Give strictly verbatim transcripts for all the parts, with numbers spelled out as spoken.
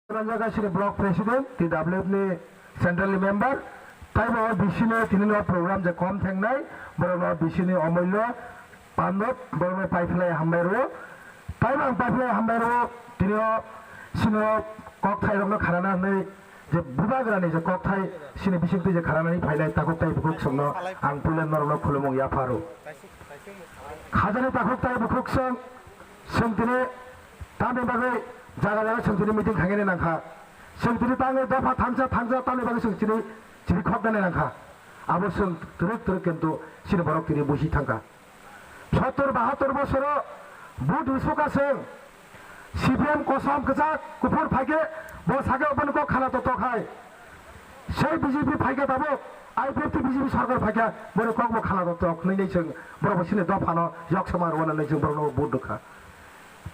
Ranjak Asiri Block President, T W F ni Central ni member, taibo bisini tini no program je kom thengnai, borok no bisini omulyo pandop, borok no paiphlai hambai rwo, taibo ang paiphlai hambai rwo, tini o sino kokthai rok no kharana hwnwi je bubagra ni je kokthai sini bisingtwi je kharana ni phainai takhuk tai bukhuk song no ang puila norok no khulumung yapharo. Khajani takhuk tai bukhuk song, song tini tamni bagwi jaga jaga song tini meeting khainani nangkha. Chwng tini tangwi dopha thangsa thangsa tamni bagwi chwng tini chiri khoknani nangkha. Abo chwng twrwk twrwk kintu chini borok tini busi thangkha. Sottor bahattor bosoro vote rwsukha chwng. C P M kosom kwchak kuphur phaikhe bo sakhe oboni kok khana to tok hai. Sei B J P phaikhe tabuk, I P F T B J P sarkar phaikhe boni kok bo khana to tok hwnwi chwng borok bo chini dophano yok sama rwna hwnwi chwng borokno vote rwkha.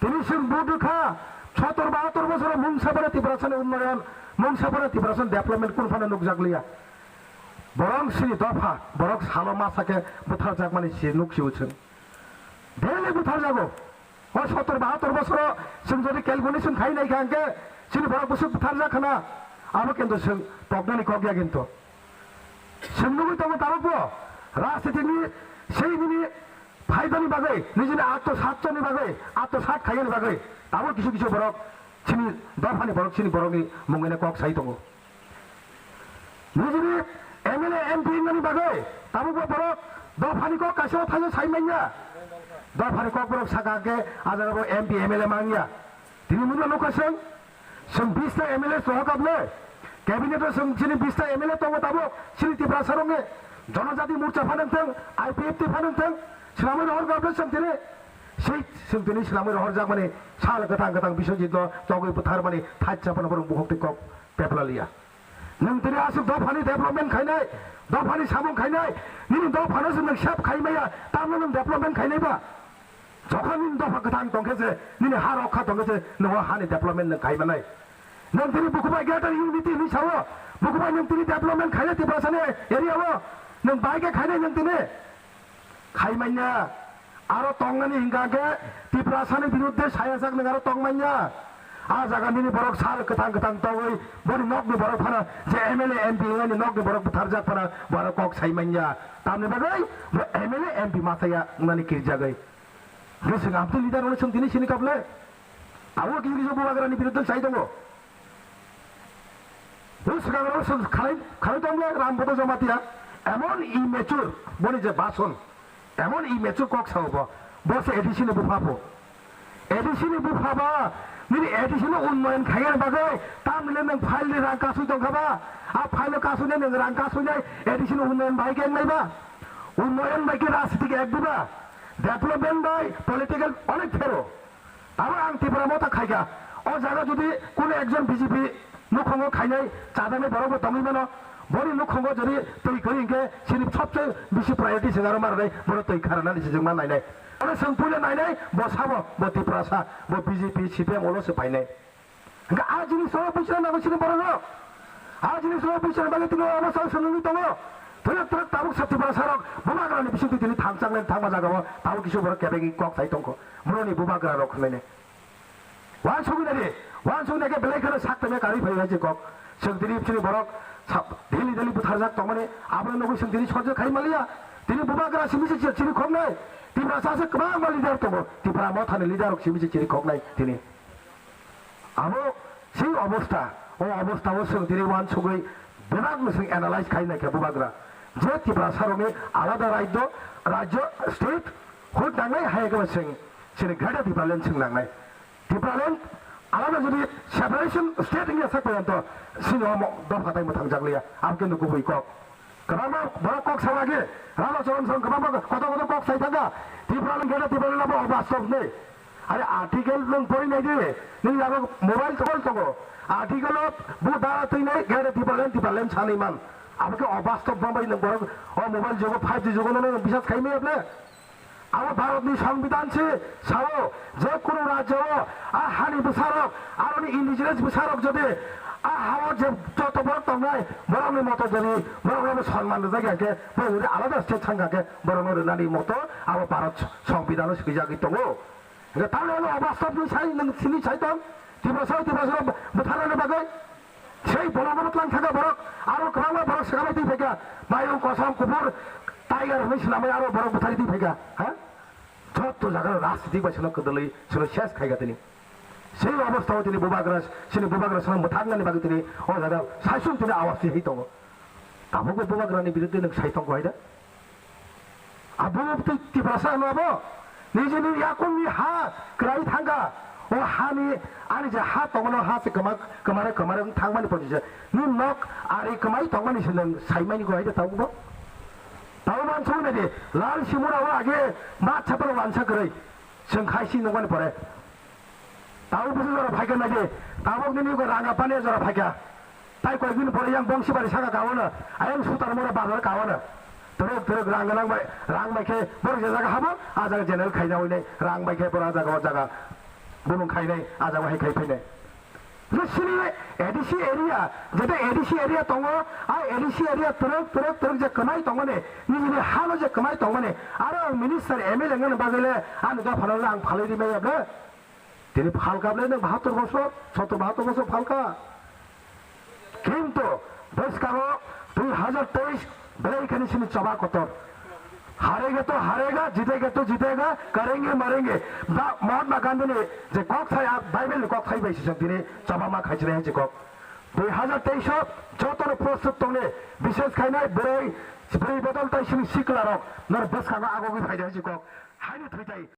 Tini chwng vote rwkha, sottor bahattor bosoro mungsa phano Tiprasani unnoyon, mungsa phano Tiprasani development kunu phano nukjakliya. Borok chini dopha, borok salo masa khe butharjakmani si nuk sio chwng. Daily butharjago. O sottor bahattor bosoro chwng jodi calculation khai nai kha hwnkhe chini borok bwswk butharjak khna, abo kintu chwng poknani kok ya kintu. Chwng nugwi tongo tabukbo rajnitikni sei nini phaidani bagwi, nijini atto satto ni bagwi, atto sat khaiyani bagwi tabuk kisu kisu borok chini dophani borok chini borokni mungwino kok sai tongo. Nijini M L A M P wngnani bagwi tabukbo borok dophani kok kaisa thaio sai manya. Dophani kok borok saka khe ajagabo M P M L A mangya. Tini nukla nukha chwng, chwng bista M L A sohokabne. Cabinet o chwng chini bista M L A tongo tabuk, chini Tiprasa rokni Jonojati Morcha phanang thang, I P F T phanang thang, swnamwi rohor gabne chwng tini. Sei chwng tini swnamwi rohorjakmani sal kwthang kwthang Biswajit no chogwi butharmani thaisa phano borok bukhuk twi kok peplaliya. Nwng tini aswk dophani development khainai, dophani samung khainai, nini dophano se nwng save khai maya, tamno nwng development khainai ba? Jokhon nini dopha kwthang tongkhe se, nini ha rokha tongkhe se, nwng o hani development nwng khai manai. Nwng tini bukubai greater unity hinwi sao, bukubai nwng tini development khainai Tiprasani area o, nwng bai khe khainai nwng tini. Khai manya, aro tongnani hingka khe Tiprasani biruddhe sayajak nwng aro tong manya. A jaga nini borok sal kwthang kwthang tongwi boni nokni borok phano je M L A M P wngnani nokni borok butharjak phano bo aro kok sai manya. Tamni bagwi bo M L A M P masa ya wngnani kirjagwi. Bwswk amtwi leader rok chwng tini sini kaple. Abo kisa kisa bubagrani biruddhe sai tongo. Bwswk ang rok chwng khalai khalai tongmle Rambodo Jamatia emon immature boni je bason. Emon immature kok sao bo, bo se A D C ni bupha bo. A D C ni bupha ba, nini A D C no unnoyon khaina bagwi, tamni le nwng file ni rang kasui tongkha ba, a file o kasui nai nwng rang kasui nai A D C no unnoyon bai khe wngnai ba, unnoyon bai khe rajniti ek diba, development bai political onek phero. Abo ang Tipra Motha khaikha. O jaga jodi kuno ekjon B J P nukhungo khainai chajaknai borok bo tongwi mano, boni nukhungo jodi twi kwrwi hinkhe chini sobse bisi priority se aro manai, bono twi kharanani se chwng ma nainai. Oro chwng puila nainai, bo sabo, bo Tiprasa, bo B J P, C P M ulo se painai. Hingkhe a jinis o buchina nango chini borok rok. A jinis o buchina bagwi tini omo sao swnwi tongo. Thwlwk thwlwk tabuk sa Tiprasa rok bubagrani bisingtwi tini thangchaknai thangma jagao tabuk kisa borok kebengwi kok sai tongkho. Boroni bubagra rok hwnwi. Wansugwi nadi, wansugwi nadi belai kheno sak tangya karwi phai hai je kok. Chwng tini chini borok sa-, daily daily butharjak tongmani abono nugwi chwng tini sojak khai manliya. Tini bubagra simi se chiri khoknai. Tiprasa se kwbangma leader tongo. Tipra Mothani leader rok simi se chiri khoknai tini. Abo sei obostha, o obostha o chwng tini wansugwi bebak no chwng analyze khai naikha bubagra. Je Tiprasa rokni alada rajyo, rajyo, state, hut nangnai hai khe chwng chini Greater Tipraland chwng nangnai. Tipraland alada jodi separation state wngya sak payanto sini omo dopha tai mwthang jakliya, abo khe no kubui kok. Kwbangma borok kok sa lagi, Rama Charan Song kwbangma kotor kotor kok sai thangkha. Tipraland khe Tipraland abo obastob ni. Are article nwng pori nai di, nini yago mobile tokol tongo. Article o bo dara twi nai khe Tipraland Tipraland sanwi man. Abo khe obastob bangbai nwng borok o mobile jugo five G jugo no nwng bisas khai maya ble. Abo Bharatni Songbidan se sao, je kunu rajyo o a hani bwsarok, aroni indigenous bwsarok jodi a hao je joto borok tongnai, borokni moto jodi borokno sonman rijak ya khe, borok jodi alada state thang kha khe, borokno rwnani moto abo Bharat Songbidan o swijagwi tongo. Hingkhe tamni hwnwi obastob ni sai nwng sini sai tong, Tiprasa, Tiprasa rok butharnani bagwi sei bolongno twlang thangkha borok, aro kwbangma borok swkang bai twi phaikha, mayung kosom kuphur tiger hwnwi swnamwi aro borok butharwi twi phaikha, ha? Jotto jaga rajnitik bai sono kwdwlwi sono ses khaikha tini. Sei obostha o tini bubagra, sini bubagra sono mwthaknani bagwi tini o jaga saichung tini awas twi tongo. Tabukbo bubagrani biruddhe nwng sai tongkha hai da? Abo twi Tiprasa hwnwi abo nijini yakungni ha kwrai thangkha. O hani, ani je ha tongmani ha se kwma, kwmare, kwmare wng thangmani pore se. Ni nok ari kwmai tongmani se nwng saimani kho hai da tabukbo? Tabuk mansuknai di, Lal Simura o age ma chapal wansa kwrwi. Chwng khai si nukmani pore. Tabuk bwswk jora phaikha nai di, tabuk nini ego Rangapani jora phaikha. Tai koi bini pore yang Bongsibari saka kaono, ayang Sutarmura bazar kaono. Twrwk twrwk rang gwnang bai, rang bai khe borok je jaga habo, a jaga general khaina hwnwi rang bai khe borok a jaga o jaga bunung khainai, a jaga hai khai phainai. Je sini A D C area, jeta A D C area tongo, a A D C area twrwk twrwk twrwk je kwmai tongmani, nijini halo je kwmai tongmani, aro ang minister M L A wngmani bagwi le ani dophano le ang phalwi rimaya ble. Tini phalka ble nwng bahatur bosor, sottor bahatur bosor phalka. Kintu bwskango dui hazar teis belai khani sini choba kotor. Harega to harega, jitega to jitega, karenge marenge. Ba Mahatma Gandhi ni je kok thai, a Bible ni kok thai bai sijak tini choba ma khaisini hai je kok. Dui hazar teis o joto no prostut tongne, bishes khainai bwrwi, bwrwi bodol tai sini sikla rok, nor bwskango agogwi phaidi hai je kok. Haini thwi tai.